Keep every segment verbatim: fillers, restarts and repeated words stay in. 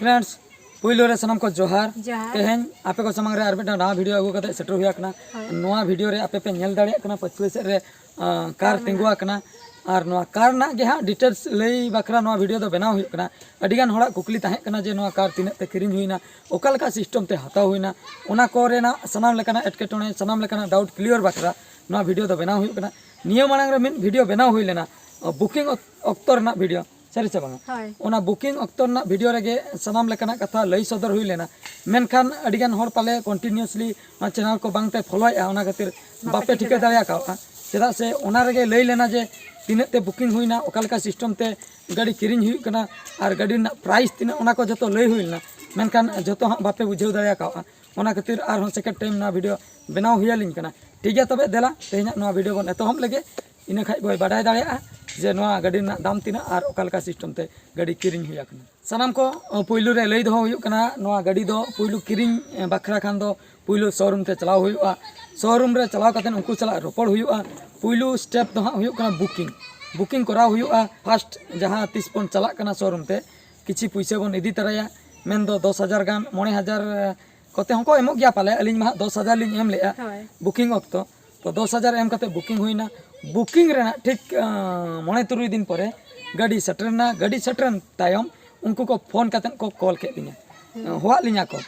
Friends, ᱯᱩᱭᱞᱩ ᱨᱮ ᱥᱟᱱᱟᱢ ᱠᱚ ᱡᱚᱦᱟᱨ᱾ ᱡᱚᱦᱟᱨ᱾ ᱛᱮᱦᱮᱧ ᱟᱯᱮ ᱠᱚ ᱥᱟᱢᱟᱝ ᱨᱮ ᱟᱨ ᱢᱤᱫᱴᱟᱝ ᱱᱟᱣᱟ ᱵᱷᱤᱰᱤᱭᱳ ᱟᱹᱜᱩ ᱠᱟᱛᱮ ᱥᱮᱴᱮᱨ ᱦᱩᱭ ᱟᱠᱟᱱᱟ᱾ ᱦᱳᱭ᱾ ᱱᱚᱣᱟ ᱵᱷᱤᱰᱤᱭᱳ ᱨᱮ ᱟᱯᱮ ᱯᱮ ᱧᱮᱞ ᱫᱟᱲᱮᱭᱟᱜ ᱠᱟᱱᱟ ᱯᱟᱹᱪᱷᱞᱟᱹ ᱥᱮᱫ ᱨᱮ ᱟᱸ, ᱠᱟᱨ ᱛᱤᱸᱜᱩ ᱟᱠᱟᱱᱟ᱾ ᱟᱨ ᱱᱚᱣᱟ ᱠᱟᱨ ᱨᱮᱱᱟᱜ ᱜᱮ ᱦᱟᱸᱜ ᱰᱤᱴᱮᱞᱥ ᱞᱟᱹᱭ ᱵᱟᱠᱷᱨᱟ ᱱᱚᱣᱟ ᱵᱷᱤᱰᱤᱭᱳ ᱫᱚ ᱵᱮᱱᱟᱣ ᱦᱩᱭᱩᱜ ᱠᱟᱱᱟ᱾ ᱟᱹᱰᱤᱜᱟᱱ ᱦᱚᱲᱟᱜ ᱠᱩᱠᱞᱤ ᱛᱟᱦᱮᱸ ᱠᱟᱱᱟ ᱡᱮ ᱱᱚᱣᱟ ᱠᱟᱨ ᱛᱤᱱᱟᱹᱜ ᱛᱮ ᱠᱤᱨᱤᱧ ᱦᱩᱭᱱᱟ, ᱚᱠᱟ ᱞᱮᱠᱟ ᱥᱤᱥᱴᱮᱢ ᱛᱮ ᱦᱟᱛᱟᱣ ᱦᱩᱭᱱᱟ, ᱚᱱᱟ ᱠᱚᱨᱮᱱᱟᱜ ᱥᱟᱱᱟᱢ ᱞᱮᱠᱟᱱᱟᱜ ᱮᱴᱠᱮᱴᱚᱬᱮ, ᱥᱟᱱᱟᱢ ᱞᱮᱠᱟᱱᱟᱜ ᱰᱟᱣᱩᱴ ᱠᱞᱤᱭᱟᱨ ᱵᱟᱠᱷᱨᱟ ᱱᱚᱣᱟ ᱵᱷᱤᱰᱤᱭᱳ ᱫᱚ ᱵᱮᱱᱟᱣ ᱦᱩᱭᱩᱜ ᱠᱟᱱᱟ᱾ ᱱᱤᱭᱟᱹ ᱢᱟᱲᱟᱝ ᱨᱮ ᱢᱤᱫ ᱵᱷᱤᱰᱤᱭᱳ ᱵᱮᱱᱟᱣ ᱦᱩᱭ ᱞᱮᱱᱟ, ᱵᱩᱠᱤᱝ ᱚᱠᱛᱚ ᱨᱮᱱᱟᱜ ᱵᱷᱤᱰᱤᱭᱳ, ᱥᱟᱹᱨᱤ ᱥᱮ ᱵᱟᱝᱟ? ᱦᱳᱭ᱾ ᱚᱱᱟ ᱵᱩᱠᱤᱝ ᱚᱠᱛᱚ ᱨᱮᱱᱟᱜ ᱵᱷᱤᱰᱤᱭᱳ ᱨᱮᱜᱮ ᱥᱟᱱᱟᱢ ᱞᱮᱠᱟᱱᱟᱜ ᱠᱟᱛᱷᱟ ᱞᱟᱹᱭ ᱥᱚᱫᱚᱨ ᱦᱩᱭ ᱞᱮᱱᱟ᱾ ᱢᱮᱱᱠᱷᱟᱱ ᱟᱹᱰᱤᱜᱟᱱ ᱦᱚᱲ ᱯᱟᱞᱮ ᱠᱚᱱᱴᱤᱱᱤᱭᱩᱥᱞᱤ ᱱᱚᱣᱟ ᱪᱮᱱᱮᱞ ᱠᱚ ᱵᱟᱝ ᱯᱮ ᱯᱷᱚᱞᱳᱭᱮᱫᱼᱟ, ᱚᱱᱟ ᱠᱷᱟᱹᱛᱤᱨ ᱵᱟᱯᱮ ᱵᱟᱯᱮ ᱴᱷᱤᱠᱟᱹ ᱴᱷᱤᱠᱟᱹ ᱫᱟᱲᱮ ᱟᱠᱟᱫᱼᱟ᱾ ᱪᱮᱫᱟᱜ ᱥᱮ ᱚᱱᱟ ᱨᱮᱜᱮ ᱞᱟᱹᱭ ᱞᱮᱱᱟ ᱡᱮ ᱛᱤᱱᱟᱹᱜ ᱛᱮ ᱵᱩᱠᱤᱝ ᱦᱩᱭᱱᱟ, ᱚᱠᱟ ᱞᱮᱠᱟ ᱥᱤᱥᱴᱮᱢ ᱛᱮ ᱜᱟᱹᱰᱤ ᱠᱤᱨᱤᱧ ᱦᱩᱭᱩᱜ ᱠᱟᱱᱟ ᱟᱨ ᱜᱟᱹᱰᱤ ᱨᱮᱱᱟᱜ ᱯᱨᱟᱭᱤᱥ ᱛᱤᱱᱟᱹᱜ, ᱚᱱᱟ ᱠᱚ ᱡᱚᱛᱚ ᱞᱟᱹᱭ ᱦᱩᱭ ᱞᱮᱱᱟ᱾ ᱢᱮᱱᱠᱷᱟᱱ ᱡᱚᱛᱚ ᱦᱟᱸᱜ ᱵᱟᱯᱮ ᱵᱩᱡᱷᱟᱹᱣ ᱫᱟᱲᱮ ᱟᱠᱟᱫᱼᱟ᱾ ᱚᱱᱟ ᱠᱷᱟᱹᱛᱤᱨ ᱟᱨᱦᱚᱸ ᱥᱮᱠᱮᱱᱰ ᱴᱟᱭᱤᱢ ᱱᱚᱣᱟ ᱵᱷᱤᱰᱤᱭᱳ ᱵᱮᱱᱟᱣ ᱦᱩᱭᱟᱞᱤᱧ ᱠᱟᱱᱟ᱾ ᱴᱷᱤᱠ ᱜᱮᱭᱟ, ᱛᱚᱵᱮ ᱫᱮᱞᱟ ᱛᱮᱦᱮᱧᱟᱜ ᱱᱚᱣᱟ ᱵᱷᱤᱰᱤᱭᱳ ᱵᱚᱱ ᱮᱛᱚᱦᱚᱵ ᱞᱮᱜᱮ, ᱤᱱᱟᱹ ᱠᱷᱟᱡ ᱵᱚᱭ ᱵᱟᱰᱟᱭ ᱫᱟᱲᱮᱭᱟᱜᱼᱟ ᱡᱮ ᱱᱚᱣᱟ ᱜᱟᱹᱰᱤ ᱨᱮᱱᱟᱜ ᱫᱟᱢ ᱛᱤᱱᱟᱹᱜ ᱟᱨ ᱚᱠᱟ ᱞᱮᱠᱟ ᱥᱤᱥᱴᱮᱢ ᱛᱮ ᱜᱟᱹᱰᱤ ᱠᱤᱨᱤᱧ ᱦᱩᱭ ᱟᱠᱟᱱᱟ᱾ ᱥᱟᱱᱟᱢ ᱠᱚ ᱯᱩᱭᱞᱩ ᱨᱮ ᱞᱟᱹᱭ ᱫᱚᱦᱚ ᱦᱩᱭᱩᱜ ᱠᱟᱱᱟ, ᱱᱚᱣᱟ ᱜᱟᱹᱰᱤ ᱫᱚ ᱯᱩᱭᱞᱩ ᱠᱤᱨᱤᱧ ᱵᱟᱠᱷᱨᱟ ᱠᱷᱟᱱ ᱫᱚ ᱯᱩᱭᱞᱩ ᱥᱳᱨᱩᱢ ᱛᱮ ᱪᱟᱞᱟᱣ ᱦᱩᱭᱩᱜᱼᱟ᱾ ᱥᱳᱨᱩᱢ ᱨᱮ ᱪᱟᱞᱟᱣ ᱠᱟᱛᱮ ᱩᱱᱠᱩ ᱥᱟᱞᱟᱜ ᱨᱚᱯᱚᱲ ᱦᱩᱭᱩᱜᱼᱟ᱾ ᱯᱩᱭᱞᱩ ᱥᱴᱮᱯ ᱫᱚ ᱦᱟᱸᱜ ᱦᱩᱭᱩᱜ ᱠᱟᱱᱟ ᱵᱩᱠᱤᱝ᱾ ᱵᱩᱠᱤᱝ ᱠᱚᱨᱟᱣ ᱦᱩᱭᱩᱜᱼᱟ᱾ ᱯᱷᱟᱥᱴ ᱡᱟᱦᱟᱸ ᱛᱤᱥ ᱵᱚᱱ ᱪᱟᱞᱟᱜ ᱠᱟᱱᱟ ᱥᱳᱨᱩᱢ ᱛᱮ, ᱠᱤᱪᱷᱤ ᱯᱩᱭᱥᱟᱹ ᱵᱚᱱ ᱤᱫᱤ ᱛᱚᱨᱟᱭᱟ, ᱢᱮᱱᱫᱚ ᱫᱚᱥ ᱦᱟᱡᱟᱨ ᱜᱟᱱ, ᱢᱚᱬᱮ ᱦᱟᱡᱟᱨ ᱠᱚᱛᱮ ᱦᱚᱸᱠᱚ ᱮᱢᱚᱜ ᱜᱮᱭᱟ ᱯᱟᱞᱮ, ᱟᱹᱞᱤᱧ ᱢᱟ ᱦᱟᱸᱜ ᱫᱚᱥ ᱦᱟᱡᱟᱨ ᱞᱤᱧ ᱮᱢ ᱞᱮᱜᱼᱟ ᱦᱳᱭ᱾ ᱵᱩᱠᱤᱝ ᱚᱠᱛᱚ᱾ ᱛᱚ ᱫᱚᱥ ᱦᱟᱡᱟᱨ ᱮᱢ ᱠᱟᱛᱮ ᱵᱩᱠᱤᱝ ᱦᱩᱭᱱᱟ᱾ ᱵᱩᱠᱤᱝ ᱨᱮᱱᱟᱜ ᱴᱷᱤᱠ ᱟᱸ, ᱢᱚᱬᱮ ᱛᱩᱨᱩᱭ ᱫᱤᱱ ᱯᱚᱨᱮ ᱜᱟᱹᱰᱤ ᱥᱮᱴᱮᱨᱱᱟ᱾ ᱜᱟᱹᱰᱤ ᱥᱮᱴᱮᱨᱮᱱ ᱛᱟᱭᱚᱢ ᱩᱱᱠᱩ ᱠᱚ ᱯᱷᱳᱱ ᱠᱟᱛᱮ ᱠᱚ ᱠᱚᱞ ᱠᱮᱫ ᱞᱤᱧᱟ᱾ ᱦᱩᱸ᱾ ᱦᱚᱦᱚᱣᱟᱫ ᱞᱤᱧᱟ ᱠᱚ᱾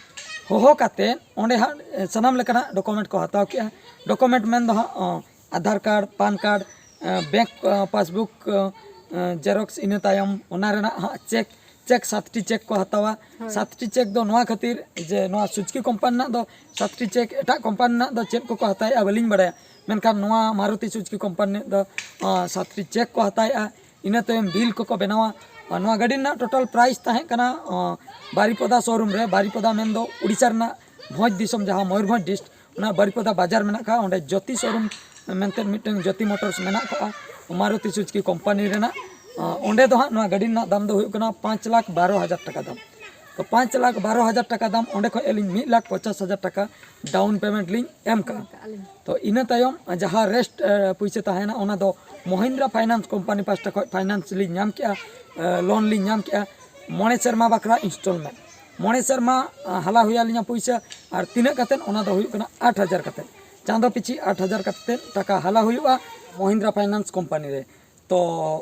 ᱦᱚᱦᱚ ᱠᱟᱛᱮ ᱚᱸᱰᱮ ᱦᱟᱸᱜ ᱥᱟᱱᱟᱢ ᱞᱮᱠᱟᱱᱟᱜ ᱰᱚᱠᱩᱢᱮᱱᱴ ᱠᱚ ᱦᱟᱛᱟᱣ ᱠᱮᱜᱼᱟ᱾ ᱰᱚᱠᱩᱢᱮᱱᱴ ᱢᱮᱱ ᱫᱚ ᱦᱟᱸᱜ ᱟᱸ, ᱟᱫᱷᱟᱨ ᱠᱟᱨᱰ, ᱯᱟᱱ ᱠᱟᱨᱰ, ᱮᱸ, ᱵᱮᱝᱠ, ᱮᱸ, ᱯᱟᱥᱵᱩᱠ, ᱮᱸ, ᱡᱮᱨᱚᱠᱥ, ᱤᱱᱟᱹ ᱛᱟᱭᱚᱢ ᱚᱱᱟ ᱨᱮᱱᱟᱜ ᱦᱟᱸᱜ ᱪᱮᱠ, ᱪᱮᱠ ᱥᱟᱛᱴᱤ ᱪᱮᱠ ᱠᱚ ᱦᱟᱛᱟᱣᱟ᱾ ᱦᱳᱭ᱾ ᱥᱟᱛᱴᱤ ᱪᱮᱠ ᱫᱚ ᱱᱚᱣᱟ ᱠᱷᱟᱹᱛᱤᱨ ᱡᱮ ᱱᱚᱣᱟ ᱥᱩᱡᱩᱠᱤ ᱠᱳᱢᱯᱟᱱᱤ ᱨᱮᱱᱟᱜ ᱫᱚ ᱥᱟᱛᱴᱤ ᱪᱮᱠ, ᱮᱴᱟᱜ ᱠᱳᱢᱯᱟᱱᱤ ᱨᱮᱱᱟᱜ ᱫᱚ ᱪᱮᱫ ᱠᱚᱠᱚ ᱦᱟᱛᱟᱣᱮᱫᱼᱟ ᱵᱟᱹᱞᱤᱧ ᱵᱟᱲᱟᱭᱟ, ᱢᱮᱱᱠᱷᱟᱱ ᱱᱚᱣᱟ ᱢᱟᱨᱩᱛᱤ ᱥᱩᱡᱩᱠᱤ ᱠᱳᱢᱯᱟᱱᱤ ᱨᱮᱱᱟᱜ ᱫᱚ, ᱟᱸ, ᱥᱟᱛᱴᱤ ᱪᱮᱠ ᱠᱚ ᱦᱟᱛᱟᱣᱮᱫᱼᱟ᱾ ᱤᱱᱟᱹ ᱛᱟᱭᱚᱢ ᱵᱤᱞ ᱠᱚᱠᱚ ᱵᱮᱱᱟᱣᱟ᱾ ᱟᱨ ᱱᱚᱣᱟ ᱜᱟᱹᱰᱤ ᱨᱮᱱᱟᱜ ᱴᱳᱴᱟᱞ ᱯᱨᱟᱭᱤᱥ ᱛᱟᱦᱮᱸ ᱠᱟᱱᱟ, ᱟᱸ, ᱵᱟᱨᱤᱯᱚᱫᱟ ᱥᱳᱨᱩᱢ ᱨᱮ, ᱵᱟᱨᱤᱯᱚᱫᱟ ᱢᱮᱱᱫᱚ ᱩᱲᱤᱥᱥᱟ ᱨᱮᱱᱟᱜ ᱵᱷᱚᱸᱡᱽ ᱫᱤᱥᱚᱢ, ᱡᱟᱦᱟᱸ ᱢᱚᱭᱩᱨᱵᱷᱚᱸᱡᱽ ᱰᱤᱥᱴ, ᱚᱱᱟ ᱵᱟᱨᱤᱯᱚᱫᱟ ᱵᱟᱡᱟᱨ ᱢᱮᱱᱟᱜ ᱟᱠᱟᱫᱼᱟ, ᱚᱸᱰᱮ ᱡᱳᱛᱤ ᱥᱳᱨᱩᱢ ᱢᱮᱱᱛᱮ ᱢᱤᱫᱴᱟᱝ ᱡᱳᱛᱤ ᱢᱳᱴᱚᱨᱥ ᱢᱮᱱᱟᱜ ᱟᱠᱟᱫᱼᱟ, ᱢᱟᱨᱩᱛᱤ ᱥᱩᱡᱩᱠᱤ ᱠᱳᱢᱯᱟᱱᱤ ᱨᱮᱱᱟᱜ᱾ ᱟᱸ, ᱚᱸᱰᱮ ᱫᱚ ᱦᱟᱸᱜ ᱱᱚᱣᱟ ᱜᱟᱹᱰᱤ ᱨᱮᱱᱟᱜ ᱫᱟᱢ ᱫᱚ ᱦᱩᱭᱩᱜ ᱠᱟᱱᱟ ᱯᱟᱸᱪ ᱞᱟᱠᱷ ᱵᱟᱨᱚ ᱦᱟᱡᱟᱨ ᱴᱟᱠᱟ ᱫᱟᱢ᱾ ᱛᱚ ᱯᱟᱸᱪ ᱞᱟᱠᱷ ᱵᱟᱨᱚ ᱦᱟᱡᱟᱨ ᱴᱟᱠᱟ ᱫᱟᱢ, ᱚᱸᱰᱮ ᱠᱷᱚᱱ ᱟᱹᱞᱤᱧ ᱢᱤᱫ ᱞᱟᱠᱷ ᱯᱚᱪᱟᱥ ᱦᱟᱡᱟᱨ ᱴᱟᱠᱟ ᱰᱟᱣᱩᱱ ᱯᱮᱢᱮᱱᱴ ᱞᱤᱧ ᱮᱢ ᱠᱟᱜᱼᱟ᱾ ᱮᱢ ᱠᱟᱜᱼᱟ ᱞᱤᱧ᱾ ᱛᱚ ᱤᱱᱟᱹ ᱛᱟᱭᱚᱢ ᱡᱟᱦᱟᱸ ᱨᱮᱥᱴ, ᱮ, ᱯᱩᱭᱥᱟᱹ ᱛᱟᱦᱮᱱᱟ, ᱚᱱᱟ ᱫᱚ ᱢᱚᱦᱤᱱᱫᱨᱟ ᱯᱷᱟᱭᱱᱟᱱᱥ ᱠᱳᱢᱯᱟᱱᱤ ᱯᱟᱦᱴᱟ ᱠᱷᱚᱱ ᱯᱷᱟᱭᱱᱟᱱᱥ ᱞᱤᱧ ᱧᱟᱢ ᱠᱮᱜᱼᱟ, ᱮ, ᱞᱳᱱ ᱞᱤᱧ ᱧᱟᱢ ᱠᱮᱜᱼᱟ᱾ ᱢᱚᱬᱮ ᱥᱮᱨᱢᱟ ᱵᱟᱠᱷᱨᱟ ᱤᱱᱥᱴᱚᱞᱢᱮᱱᱴ, ᱢᱚᱬᱮ ᱥᱮᱨᱢᱟ ᱦᱟᱞᱟ ᱦᱩᱭ ᱟᱹᱞᱤᱧᱟ ᱯᱩᱭᱥᱟᱹ᱾ ᱟᱨ ᱛᱤᱱᱟᱹᱜ ᱠᱟᱛᱮᱫ? ᱚᱱᱟ ᱫᱚ ᱦᱩᱭᱩᱜ ᱠᱟᱱᱟ ᱟᱴ ᱦᱟᱡᱟᱨ ᱠᱟᱛᱮᱫ᱾ ᱪᱟᱸᱫᱚ ᱯᱤᱪᱷᱤ ᱟᱴ ᱦᱟᱡᱟᱨ ᱠᱟᱛᱮᱫ ᱴᱟᱠᱟ ᱦᱟᱞᱟ ᱦᱩᱭᱩᱜᱼᱟ ᱢᱚᱦᱤᱱᱫᱨᱟ ᱯᱷᱟᱭᱱᱟᱱᱥ ᱠᱳᱢᱯᱟᱱᱤ ᱨᱮ᱾ ᱛᱚ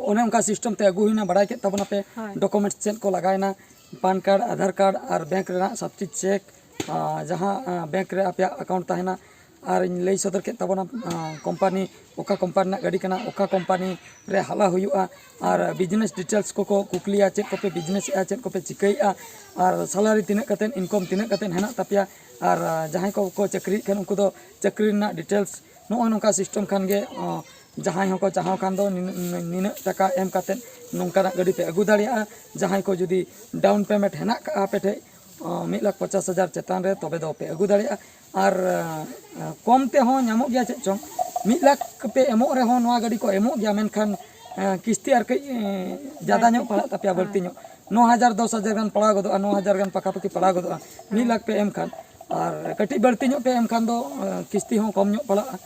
ᱚᱱᱮ ᱚᱱᱠᱟ ᱥᱤᱥᱴᱮᱢ ᱛᱮ ᱟᱹᱜᱩ ᱦᱩᱭᱱᱟ, ᱵᱟᱲᱟᱭ ᱠᱮᱫ ᱛᱟᱵᱚᱱᱟᱯᱮ᱾ ᱦᱳᱭ᱾ ᱰᱚᱠᱩᱢᱮᱱᱴᱥ ᱪᱮᱫ ᱠᱚ ᱞᱟᱜᱟᱣᱮᱱᱟ, ᱯᱟᱱ ᱠᱟᱨᱰ, ᱟᱫᱷᱟᱨ ᱠᱟᱨᱰ ᱟᱨ ᱵᱮᱝᱠ ᱨᱮᱱᱟᱜ ᱥᱟᱵᱥᱤᱰ ᱪᱮᱠ, ᱟᱨ ᱡᱟᱦᱟᱸ ᱟᱸ, ᱵᱮᱝᱠ ᱨᱮ ᱟᱯᱮᱭᱟᱜ ᱟᱠᱟᱣᱩᱱᱴ ᱛᱟᱦᱮᱱᱟ᱾ ᱟᱨ ᱤᱧ ᱞᱟᱹᱭ ᱥᱚᱫᱚᱨ ᱠᱮᱫ ᱛᱟᱵᱚᱱᱟ ᱟᱸ, ᱠᱳᱢᱯᱟᱱᱤ, ᱚᱠᱟ ᱠᱳᱢᱯᱟᱱᱤ ᱨᱮᱱᱟᱜ ᱜᱟᱹᱰᱤ ᱠᱟᱱᱟ, ᱚᱠᱟ ᱠᱳᱢᱯᱟᱱᱤ ᱨᱮ ᱦᱟᱞᱟ ᱦᱩᱭᱩᱜᱼᱟ᱾ ᱟᱨ ᱵᱤᱡᱽᱱᱮᱥ ᱰᱤᱴᱮᱞᱥ ᱠᱚᱠᱚ ᱠᱩᱠᱞᱤᱭᱟ, ᱪᱮᱫ ᱠᱚᱯᱮ ᱵᱤᱡᱽᱱᱮᱥᱮᱜᱼᱟ, ᱪᱮᱫ ᱠᱚᱯᱮ ᱪᱤᱠᱟᱹᱭᱮᱜᱼᱟ, ᱟᱨ ᱥᱮᱞᱟᱨᱤ ᱛᱤᱱᱟᱹᱜ ᱠᱟᱛᱮᱫ, ᱤᱱᱠᱚᱢ ᱛᱤᱱᱟᱹᱜ ᱠᱟᱛᱮᱫ ᱦᱮᱱᱟᱜ ᱛᱟᱯᱮᱭᱟ, ᱟᱨ ᱟᱸ, ᱡᱟᱦᱟᱸᱭ ᱠᱚᱠᱚ ᱪᱟᱹᱠᱨᱤᱭᱮᱫ ᱠᱷᱟᱱ ᱩᱱᱠᱩ ᱫᱚ ᱪᱟᱹᱠᱨᱤ ᱨᱮᱱᱟᱜ ᱰᱤᱴᱮᱞᱥ᱾ ᱱᱚᱜᱼᱚ ᱱᱚᱝᱠᱟ ᱥᱤᱥᱴᱮᱢ ᱠᱷᱟᱱ ᱜᱮ ᱟᱸ, ᱡᱟᱦᱟᱸᱭ ᱦᱚᱸᱠᱚ ᱪᱟᱦᱟᱣ ᱠᱷᱟᱱ ᱫᱚ ᱱᱤᱱᱟᱹᱜ, ᱱᱤᱱᱟᱹᱜ ᱴᱟᱠᱟ ᱮᱢ ᱠᱟᱛᱮᱫ ᱱᱚᱝᱠᱟᱱᱟᱜ ᱜᱟᱹᱰᱤ ᱯᱮ ᱟᱹᱜᱩ ᱫᱟᱲᱮᱭᱟᱜᱼᱟ᱾ ᱡᱟᱦᱟᱸᱭ ᱠᱚ ᱡᱩᱫᱤ ᱰᱟᱣᱩᱱ ᱯᱮᱢᱮᱱᱴ ᱦᱮᱱᱟᱜ ᱠᱟᱜᱼᱟ ᱟᱯᱮ ᱴᱷᱮᱡ, ᱟᱸ, ᱢᱤᱫ ᱞᱟᱠᱷ ᱯᱚᱪᱟᱥ ᱦᱟᱡᱟᱨ ᱪᱮᱛᱟᱱ ᱨᱮ, ᱛᱚᱵᱮ ᱫᱚ ᱯᱮ ᱟᱹᱜᱩ ᱫᱟᱲᱮᱭᱟᱜᱼᱟ᱾ ᱟᱨ ᱟᱸ, ᱠᱚᱢ ᱛᱮᱦᱚᱸ ᱧᱟᱢᱚᱜ ᱜᱮᱭᱟ ᱪᱮᱫ ᱪᱚᱝ, ᱢᱤᱫ ᱞᱟᱠᱷ ᱯᱮ ᱮᱢᱚᱜ ᱨᱮᱦᱚᱸ ᱱᱚᱣᱟ ᱜᱟᱹᱰᱤ ᱠᱚ ᱮᱢᱚᱜ ᱜᱮᱭᱟ, ᱢᱮᱱᱠᱷᱟᱱ ᱟᱸ, ᱠᱤᱥᱛᱤ ᱟᱨ ᱠᱟᱹᱡ ᱟᱸ, ᱡᱟᱫᱟ ᱧᱚᱜ ᱯᱟᱲᱟᱜ ᱛᱟᱯᱮᱭᱟ, ᱵᱟᱹᱲᱛᱤ ᱧᱚᱜ᱾ ᱱᱚ ᱦᱟᱡᱟᱨ ᱫᱚᱥ ᱦᱟᱡᱟᱨ ᱜᱟᱱ ᱯᱟᱲᱟᱣ ᱜᱚᱫᱚᱜᱼᱟ, ᱱᱚ ᱦᱟᱡᱟᱨ ᱜᱟᱱ ᱯᱟᱠᱟᱯᱟᱠᱤ ᱯᱟᱲᱟᱣ ᱜᱚᱫᱚᱜᱼᱟ ᱢᱤᱫ ᱞᱟᱠᱷ ᱯᱮ ᱮᱢ ᱠᱷᱟᱱ᱾ ᱟᱨ ᱠᱟᱹᱴᱤᱡ ᱵᱟᱹᱲᱛᱤ ᱧᱚᱜ ᱯᱮ ᱮᱢ ᱠᱷᱟᱱ ᱫᱚ ᱟᱸ, ᱠᱤᱥᱛᱤ ᱦᱚᱸ ᱠᱚᱢ ᱧᱚᱜ ᱯᱟᱲᱟᱜᱼᱟ᱾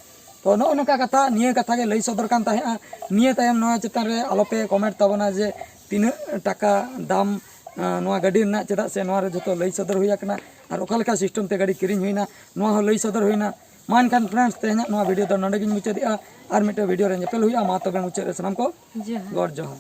ᱛᱚ ᱱᱚᱜᱼᱚ ᱱᱚᱝᱠᱟ ᱠᱟᱛᱷᱟ, ᱱᱤᱭᱟᱹ ᱠᱟᱛᱷᱟ ᱜᱮ ᱞᱟᱹᱭ ᱥᱚᱫᱚᱨ ᱠᱟᱱ ᱛᱟᱦᱮᱸᱜᱼᱟ᱾ ᱱᱤᱭᱟᱹ ᱛᱟᱭᱚᱢ ᱱᱚᱣᱟ ᱪᱮᱛᱟᱱ ᱨᱮ ᱟᱞᱚᱯᱮ ᱠᱚᱢᱮᱱᱴ ᱛᱟᱵᱚᱱᱟ ᱡᱮ ᱛᱤᱱᱟᱹᱜ ᱴᱟᱠᱟ ᱫᱟᱢ ᱟᱸ, ᱱᱚᱣᱟ ᱜᱟᱹᱰᱤ ᱨᱮᱱᱟᱜ, ᱪᱮᱫᱟᱜ ᱥᱮ ᱱᱚᱣᱟ ᱨᱮ ᱡᱷᱚᱛᱚ ᱞᱟᱹᱭ ᱥᱚᱫᱚᱨ ᱦᱩᱭ ᱟᱠᱟᱱᱟ᱾ ᱟᱨ ᱚᱠᱟ ᱞᱮᱠᱟ ᱥᱤᱥᱴᱮᱢ ᱛᱮ ᱜᱟᱹᱰᱤ ᱠᱤᱨᱤᱧ ᱦᱩᱭᱱᱟ, ᱱᱚᱣᱟ ᱦᱚᱸ ᱞᱟᱹᱭ ᱥᱚᱫᱚᱨ ᱦᱩᱭᱱᱟ᱾ ᱢᱟ ᱮᱱᱠᱷᱟᱱ ᱯᱷᱨᱮᱱᱰᱥ, ᱛᱮᱦᱮᱧᱟᱜ ᱱᱚᱣᱟ ᱵᱷᱤᱰᱤᱭᱳ ᱫᱚ ᱱᱚᱰᱮ ᱜᱤᱧ ᱢᱩᱪᱟᱹᱫᱮᱜᱼᱟ᱾ ᱟᱨ ᱢᱤᱫᱴᱮᱱ ᱵᱷᱤᱰᱤᱭᱳ ᱨᱮ ᱧᱮᱯᱮᱞ ᱦᱩᱭᱩᱜᱼᱟ᱾ ᱢᱟ ᱛᱚᱵᱮ ᱢᱩᱪᱟᱹᱫ ᱨᱮ ᱥᱟᱱᱟᱢ ᱠᱚ ᱡᱚᱦᱟᱨ᱾ ᱜᱚᱰ ᱡᱚᱦᱟᱨ᱾